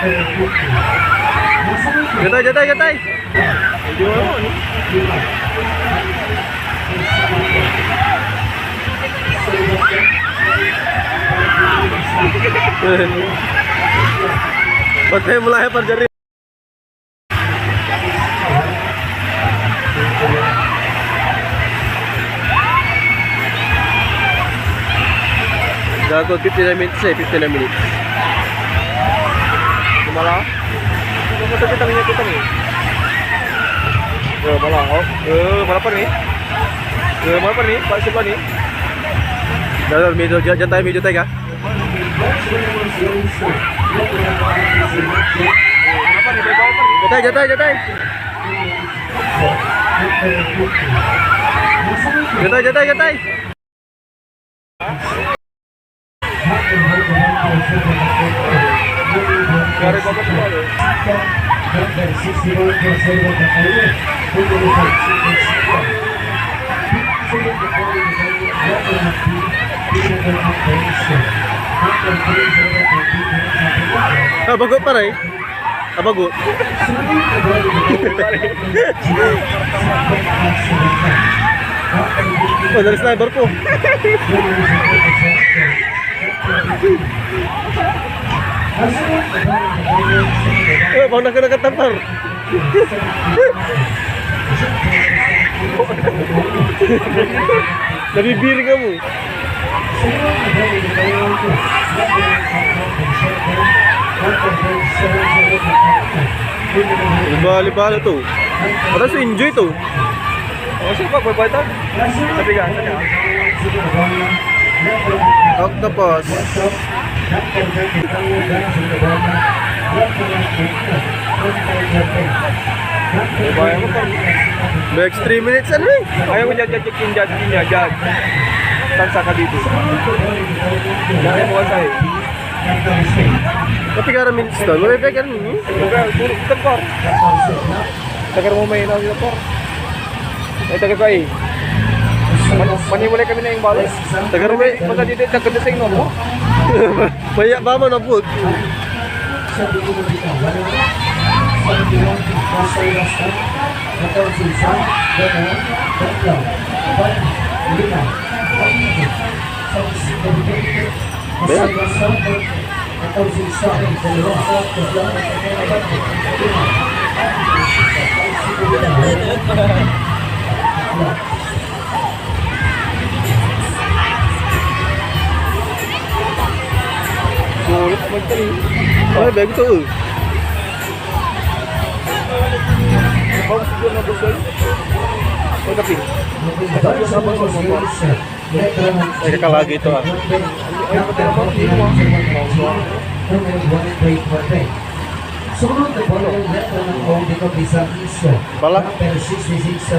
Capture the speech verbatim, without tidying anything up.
Gatay, gatay, gatay! Medyo ano, ano? Patay mo lang yung panjari. Gago, fifty-nine minutes eh, fifty-nine minutes. Kumala? Ano sa pitang niya, pitang eh? Eh, mala, oh. Eh, mala pa rin eh. Eh, mala pa rin eh. Paano siya pa rin eh? Dahil medyo dyan, dyan tayo, medyo tayo ka. Jatay, jatay, jatay. Jatay, jatay, jatay. Ah, bago pa rin. Abago. Oh, dari sniper ko. Eh, bang na ka nakatampar. Nabibiring ka mo. Libalo-libalo to. Atas enjoy to. O, sino pa, boy, boy, to? Sabi ka, sabi ka. Octopus. Diba, ano pa? Next three minutes, ano eh? Ayaw mo dyan, dyan, dyan, dyan, dyan, dyan. Tansa ka dito. Dahil mo ka sa'yo. Kapigaran minutes to? Mabibigyan mo? Puro ka, por. Tagar mo may inaw nila, por. Ay, taga ko eh. Man-, manimulay kami na yung balo. Tagar mo eh. Basta dito, taga dito yung nomo. Maya ba mo nabot? Ayan. Ay, bag ito, oh. Ay, kakalagi ito, ah. Sumunod na po ang letra ng code ng Kapisan Iso. Bala? Number sixty-six.